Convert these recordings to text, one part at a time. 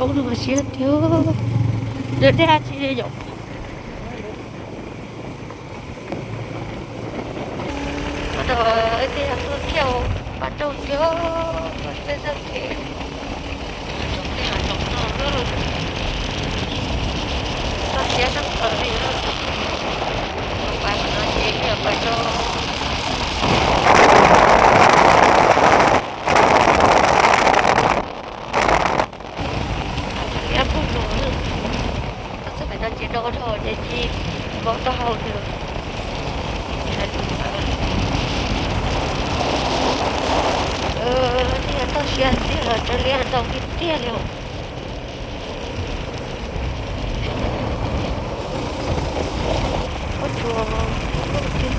Poob rau siab tiag. Lawv dej dab tsi li yom? Tab tom ib txhia tuaj thiaj pab rau thiab, tuaj peb txoj kev, txoj kev hav zoov no, txoj siab txoj plaws li. Pais qhov no ces pais rau liab pug no, txoj pem no ces do dhau ces tsis npau taub hau li. Txoj siab tiag, raws li ntau tiag tiag li os. Ua tsuas tiag.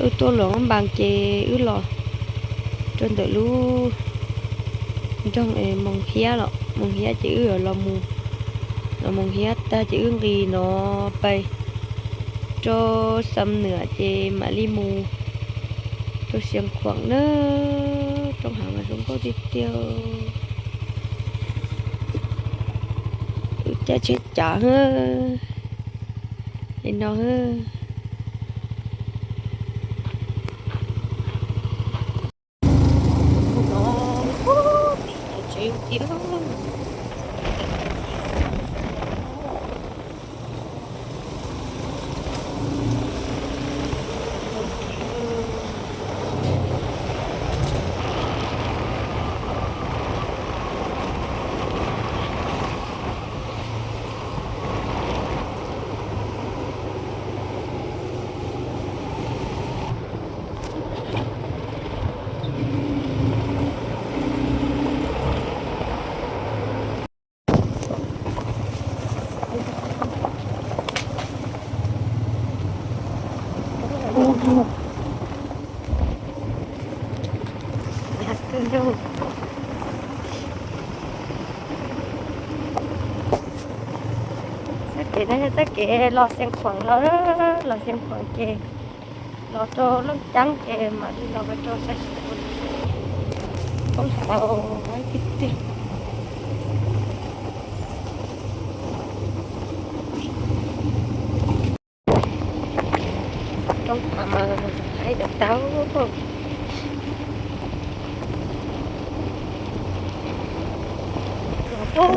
Wb tuaj Luam Npas ces wb los rau ntawm lub nroog Moos Hiab los, Moos Hiab ces wb los mus, los Moos Hiab tag ces wb nqis no pais rau Xam Nwam ces mam li mus rau Xiav Khuam na. Roob hav mas zoo nkauj tiag tiag. Wb caij tsheb cav li no. Txoj kev no yog txoj kev los Xeev Khuam los, los Xeev Khuam ces los rau Looj Ceeb ces mam li los rau Xaiv Xeev Khuam. Poob tau tiag tiag. Roob hav mas haib tau tau. Los puag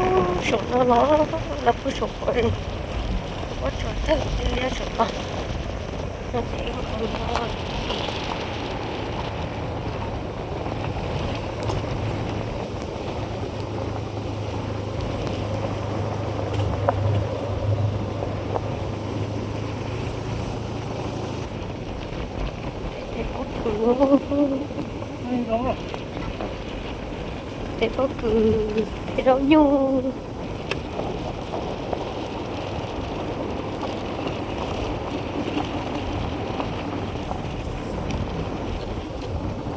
saum no los, los puag saum ko li. Ua tsuas tawg li liab saum no. No ces ua no. Tej pob kws, tej pob kws, tej zaub nyuj.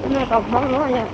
No zaub Hmoob no yog.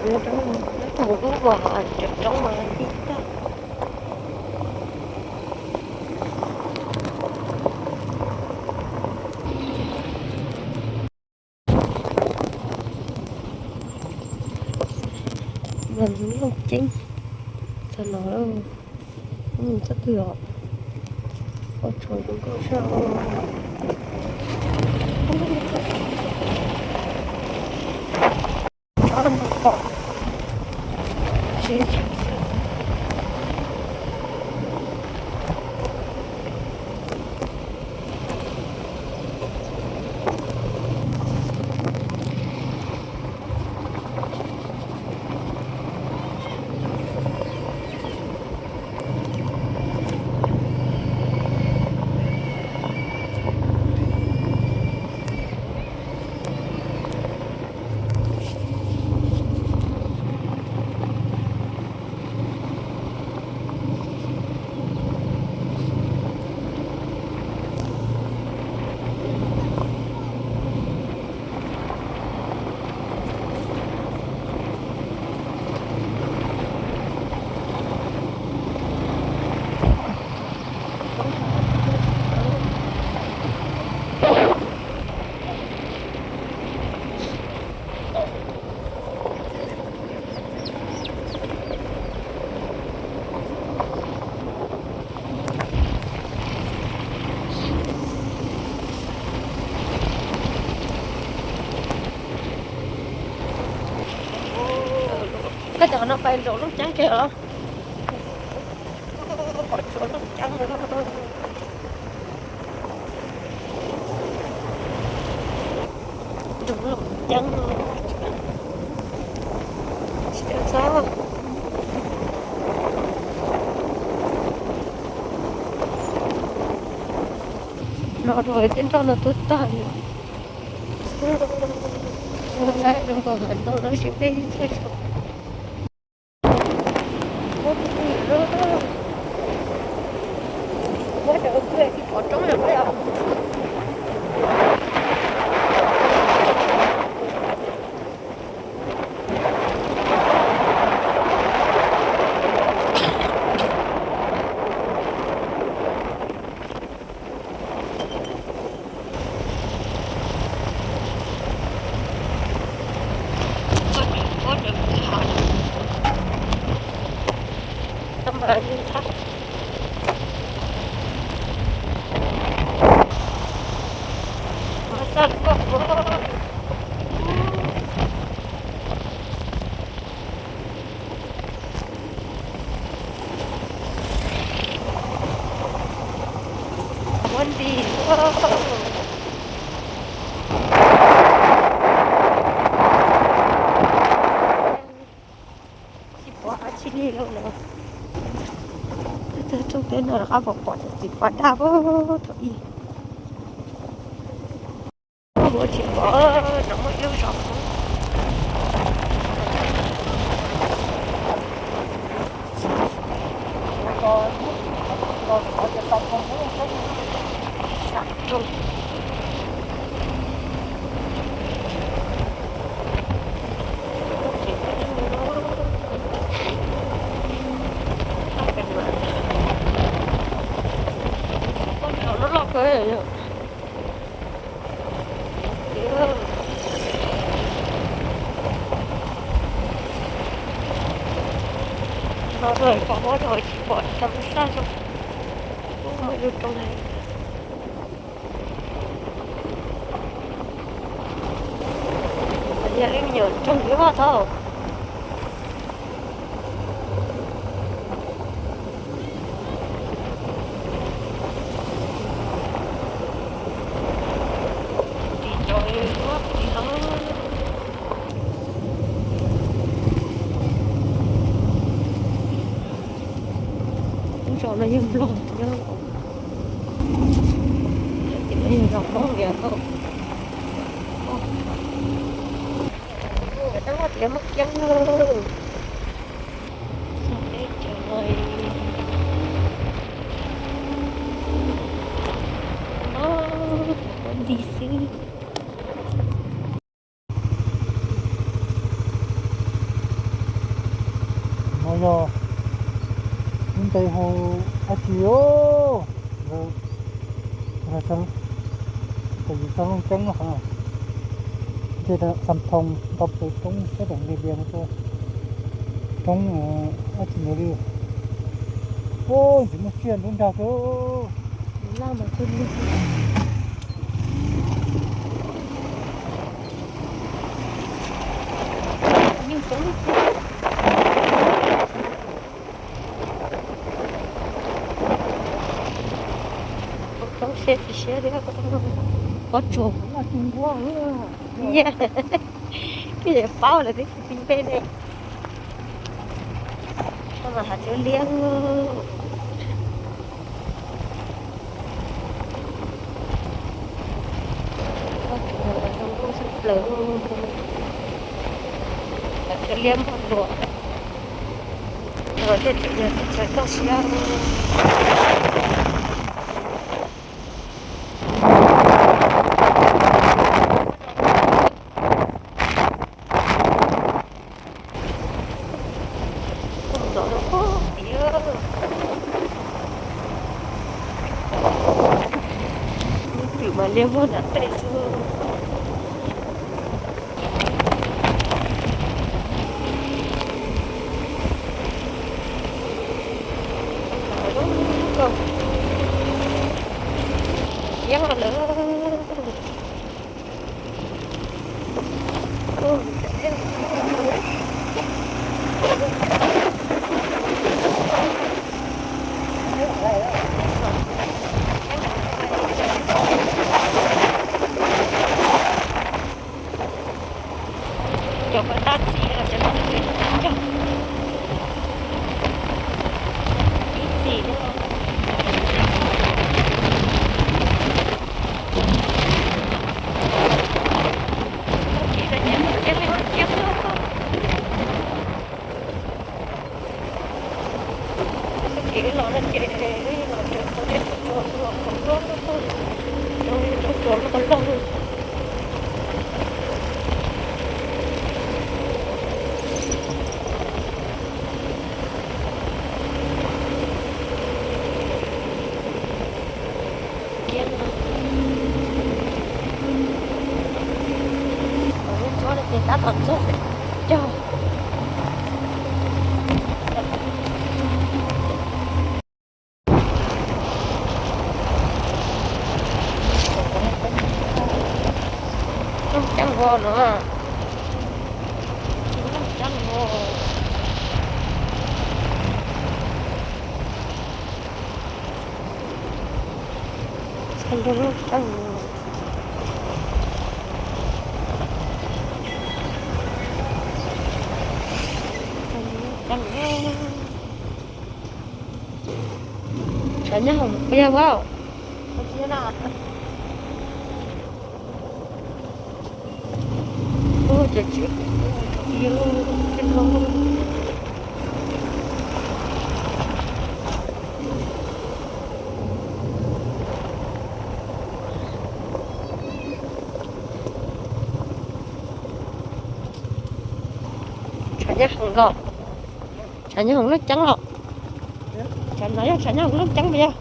Tus lub uas tseem roob mas ib tag. Mas looj ceeb tag no, txhob twg os, ua tshua zoo nkauj sab. Koj cov no pais nraum looj ceeb kiag los? Pom tshuav looj ceeb, nraum looj ceeb, tsis tau txog. No rau tej nroj no twb tag li. Zoo nkaus mam ntau no tsis peb txhij. Muab rau kuj tsis pom roob li os. Muab nti. Tsis pom dab tsi li lawm no. Txog rooj teb no rov qab pom pom cov txiv pas daj thaum ub. Ua tsis pom, no muaj ib lub zos. No pom huab rau tsis pom cov xaj zoo. Ub, muaj ib lub roob. Yog ib me nyuam roob ib huab thaub. Ris cov huab ris no. Lub zos no yog Nplog nyob, ces no yog zos Hmoob li os. Tab sis muaj ceeb no. Txog teb chaws no, no, pom huab nti xwb. Yog lub npe hu dab tsi os? Lawv, lawv, tes yus txog Looj Ceeb no qhov no, nce Xam Thoo nto pes roob sab tom Lia Lia no rau roob dab tsi ntawd li. Ub, ntxim muaj tsiaj ntub nrag kawg. Koj tsuag, koj yeej paub lawm twb tsis txi npe ne. Koj mas hav cua liab. Hav cua liab npog luas, luas thiaj tseem yog teb chaws toj siab. Twm mas liab muag nram tej xwb. Yeeb lawm. Cov ko tab txiv los cov no, cog ib txhis. Kev los no ces los rau qhov dej los kom loj, rau rau tsuas loj loj. Kiab no, tsuab no ces tab tom txog cog. Looj ceeb vau no, looj ceeb vau. Txog ntua looj ceeb, txog ntua looj ceeb. Tshav nyob hoom puas yog vauj? Tshav nyob hoom los? Tshav nyob hoom looj ceeb los? Tshav no yog tshav nyob hoom looj ceeb puas yog?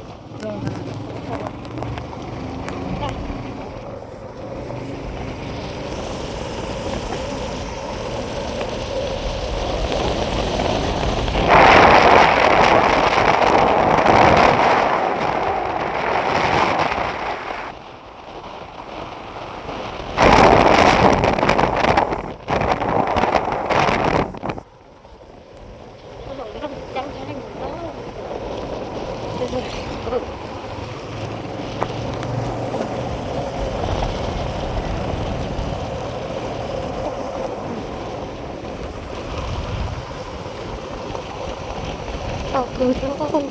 Tau kawg thiab.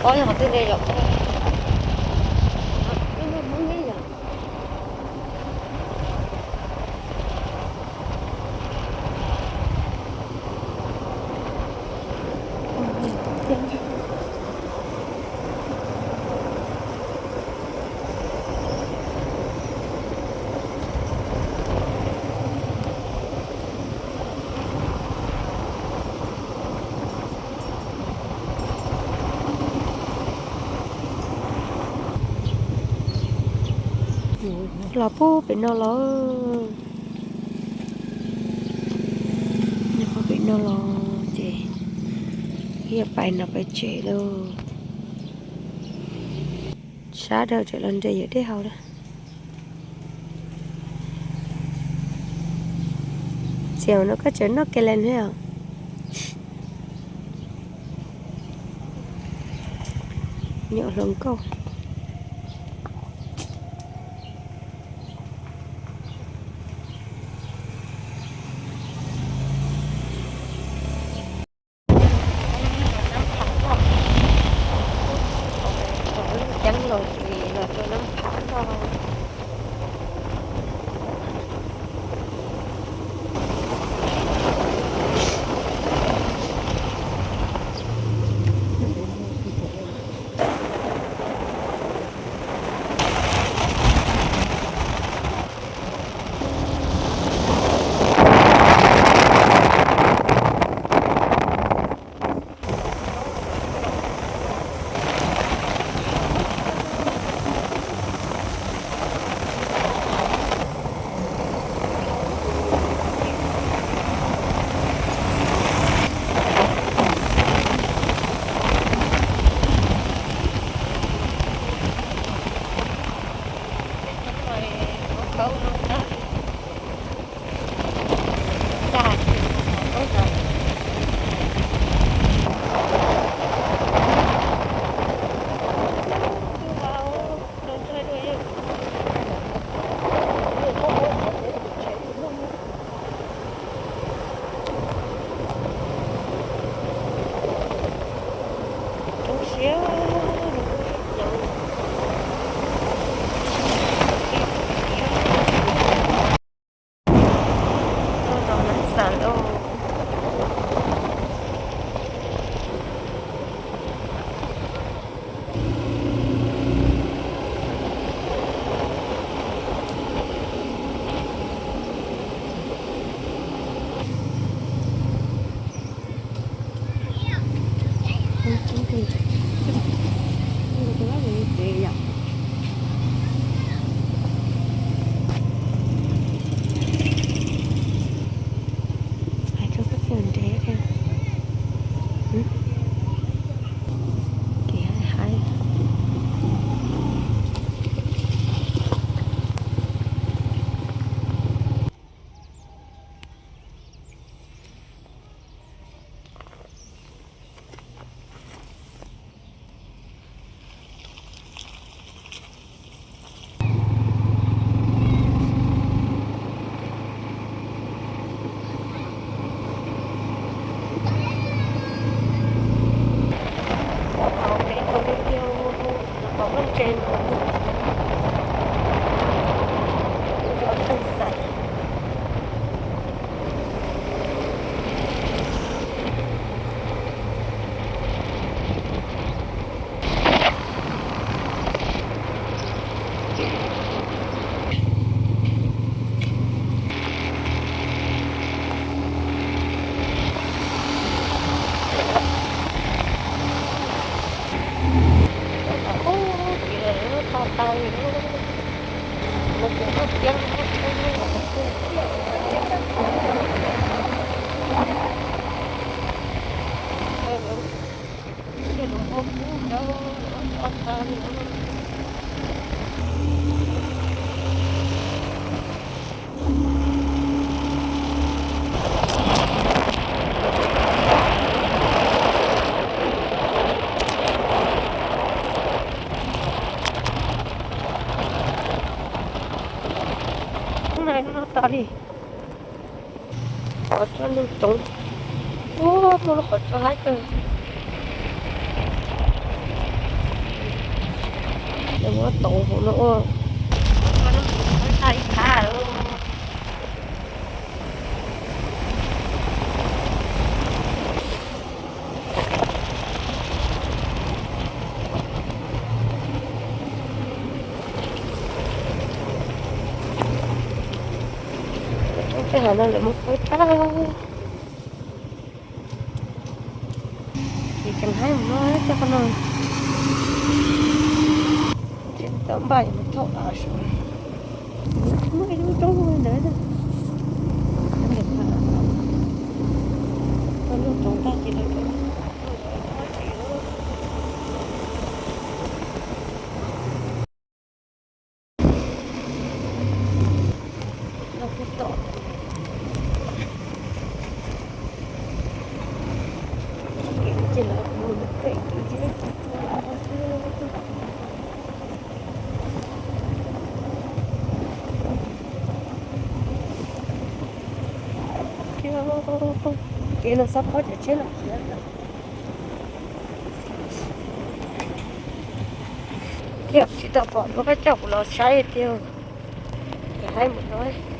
Ob yog qhov twg ne yom? Ib lub Hmoob neb yom? Los puag pem no los, puag pem no los ces yog pais no pais tsev lauj. Sab dhau tseem los nres yawm dej haus na. Txiv no koj tseem noj ke les thiab os? Nyuam hluas nkauj. Ceeb los ces los rau Nab Phav Roj. Hais rau koj tias nreb thiab. Kev hais hais. Hnub no no tas li. Qhov tso ntuj tsoov. Ua, muaj lub qhov tso haib kawg. Muab tau hauv no ua, ua no tau ib thaj. Tej hav no lawv muab qhib tag. Ces tseem haib mus no, coj qhov no. Tsis tau npaj yuav mus thauj av saum. Tsis muaj ib lub roob ntawd. Tau lub roob tag ces lawv Kev no xob phob cov tsheb los khiav. Thiab tsis tau pom lub qab coj kuv los saib tiag. Ces haib mus no.